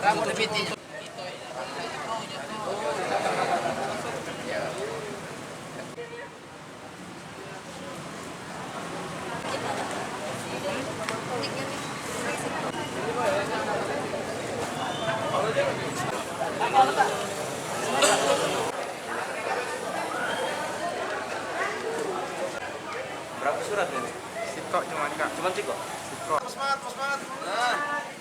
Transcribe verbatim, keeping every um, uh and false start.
Berapa surat ini? Sikok cuman, Kak. Cuman sikok? Sikok. Semangat, semangat. Nah.